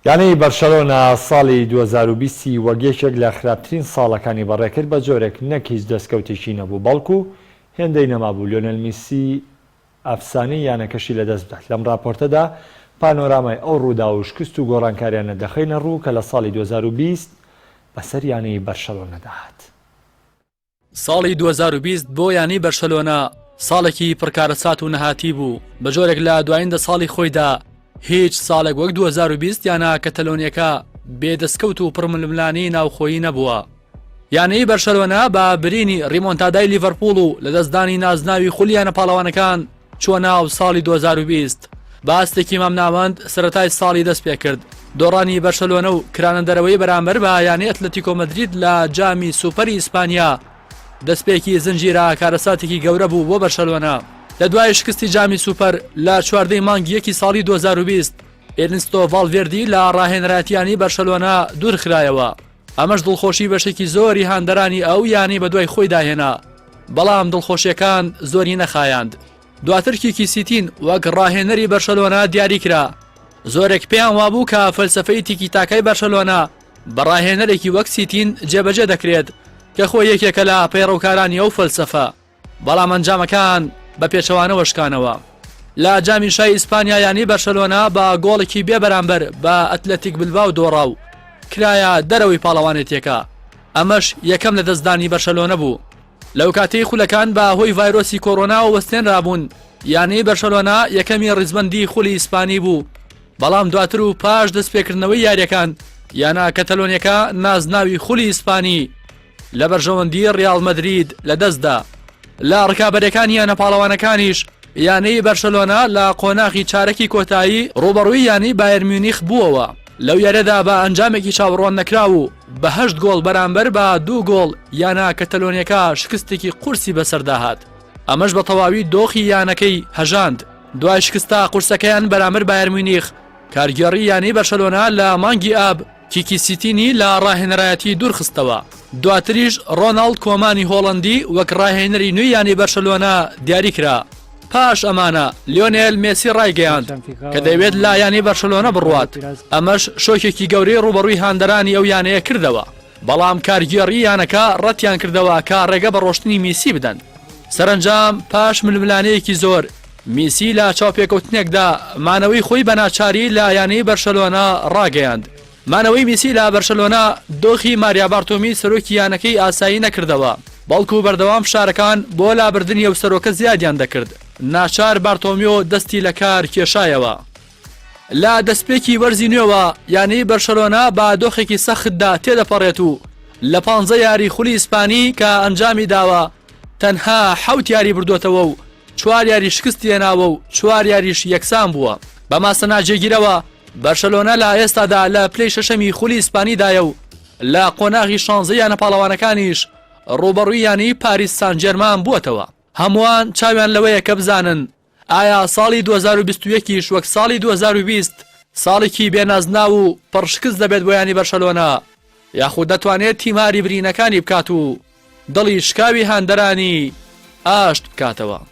یانەی بەرشەلۆنە ساڵی 2020 ی وەک یەکێک لە خراپترین ساڵەکانی بەڕێکرد بە جۆرێک نەک هیچ دەستکەوتێکی نەبوو بەڵکو هێندەی نەمابوو لیۆنێل میسی ئەفسانەی یانەکەشی لەدەست بدات. لەم راپۆرتەدا پانۆرامای ئەو رووداو و شکست و گۆڕانکاریانە دەخەینە روو کە لە ساڵی 2020 بەسەر یانەی بەرشەلۆنەدا هات. ساڵی 2020 بۆ یانەی بەرشەلۆنە ساڵێکی پڕکارەسات و نەهاتی بوو، بە جۆرێک لە دوایین دە ساڵی خۆیدا هیچ ساڵێک وەک 2020 یانە کەتەلۆنیەکە بێ دەستکەوت و پڕململانێی ناوخۆیی نەبووە. یانەی بەرشەلۆنە بە برینی ریمۆنتادای لیڤەرپوڵ و لەدەستدانی نازناوی خولی یانە پاڵەوانەکان چووە ناو ساڵی 2020 بە ئاستێکی مامناوەند سەرەتای ساڵی دەست پێکرد دۆڕانی بەرشەلۆنە و کرانە دەرەوەی بەرامبەر بە یانەی ئەتلەتیکۆ مەدرید لە جامی سوپەری ئیسپانیا دەستپێکی زنجیرە کارەساتێکی گەورە بوو بۆ بەرشەلۆنە لە دوای شکستی جامی سوپەر لە چواردەی مانگی یەکی ساڵی 2020 ئێرنستۆ ڤاڵڤێردی لە ڕاهێنەرایەتیانی بەرشەلۆنە دوورخرایەوە. ئەمەش دڵخۆشی بەشێکی زۆری هاندەرانی ئەو یانەی بەدوای خۆیدا هێنا، بەڵام دڵخۆشیەکان زۆری نەخایاند. دواتر کیکی سیتین وەک ڕاهێنەری بەرشەلۆنە دیاریکرا، زۆرێک پێیان وابوو کە فەلسەفەی تیکی تاکای بەرشەلۆنە بە ڕاهێنەرێکی وەک سیتین جێبەجێ دەکرێت، کە خۆی یەکێکە لە پەیڕەوکارانی ئەو فەلسەفە. بەڵام ئەنجامەکان بە پێچەوانەوە شکانەوە. لە جامی شای ئیسپانیا یانەی بەرشەلۆنە بە گۆڵێکی بێ بەرامبەر بە ئەتلەتیک بلباو دۆڕا و کرایە دەرەوەی پاڵەوانێتیەکە، ئەمەش یەکەم لەدەستدانی بەرشەلۆنە بوو لەو کاتەی خولەکان بە هۆی ڤایرۆسی کۆرۆناوە وەستێنرابوون. یانەی بەرشەلۆنە یەکەمی ڕیزبەندی خولی ئیسپانی بوو، بەڵام دواتر و پاش دەستپێکردنەوەی یاریەکان یانە کەتەلۆنیەکە نازناوی خولی ئیسپانی لە بەرژەوەندی ڕیاڵ مەدرید لەدەستدا. لە ڕکابەرەکانی یانە پاڵەوانەکانیش یانەی بەرشەلۆنە لە قۆناغی چارەکی کۆتایی ڕوبەڕووی یانەی بایرن میونیخ بووەوە، لەو یاریەدا بە ئەنجامێکی چاوەڕوان نەکراو و بە هەشت گۆڵ بەرامبەر بە دوو گۆڵ یانە کەتەلۆنیەکە شکستێکی قورسی بەسەردا هات، ئەمەش بە تەواوی دۆخی یانەکەی هەژاند. دوای شکستە قورسەکەیان بەرامبەر بایرن میونیخ، کارگێڕی یانەی بەرشەلۆنە لە مانگی ئاب کیکی سیتینی لە ڕاهێنەرایەتی دوورخستەوە، دواتریش ڕۆناڵد کۆمانی هۆڵەندی وەک ڕاهێنەری نوێی یانەی بەرشەلۆنە دیاریکرا. پاش ئەمانە لیۆنێل مێسی ڕایگەیاند کە دەیەوێت لە یانەی بەرشەلۆنە بڕوات، ئەمەش شۆکێکی گەورەی ڕووبەڕووی هاندەرانی ئەو یانەیە کردەوە، بەڵام کارگێڕی یانەکە ڕەتیانکردەوە کە ڕێگە بە ڕۆشتنی میسی بدەن. سەرەنجام پاش ململانێیەکی زۆر، میسی لە چاوپێکەوتنێکدا مانەوەی خۆی بە ناچاری لە یانەی بەرشەلۆنە ڕاگەیاند. مانەوەی میسی لە بەرشەلۆنە دۆخی ماریا بارتۆمی سەرۆکی یانەکەی ئاسایی نەکردەوە، بەڵکو بەردەوام فشارەکان بۆ لابردنی ئەو سەرۆکە زیادیان دەکرد، ناچار بارتۆمیۆ دەستی لەکار کێشایەوە. لە دەستپێکی وەرزی نوێوە یانەی بەرشەلۆنە بە دۆخێکی سەختدا تێدەپەڕێت و لە پانزە یاری خولی ئیسپانی کە ئەنجامی داوە تەنها حەوت یاری بردووەتەوە و چوار یاری شکستی هێناوە و چوار یاریش یەکسان بووە. بەم ئاستە ناجێگیرەوە بەرشەلۆنە لە ئێستادا لە پلەی شەشەمی خولی ئیسپانیدایە و لە قۆناغی شانزەی یانە پاڵەوانەکانیش ڕووبەڕووی یانەی پاریس سانجێرمان بووەتەوە. هەمووان چاویان لەوەیە کە بزانن ئایا ساڵی 2021 یش وەک ساڵی 2020 ساڵێکی بێ نازناو و پڕ شکست دەبێت بۆ یانی بەرشەلۆنە یاخود دەتوانێت تیماری برینەکانی بکات و دڵی شکاوی هاندەرانی ئاشت بکاتەوە.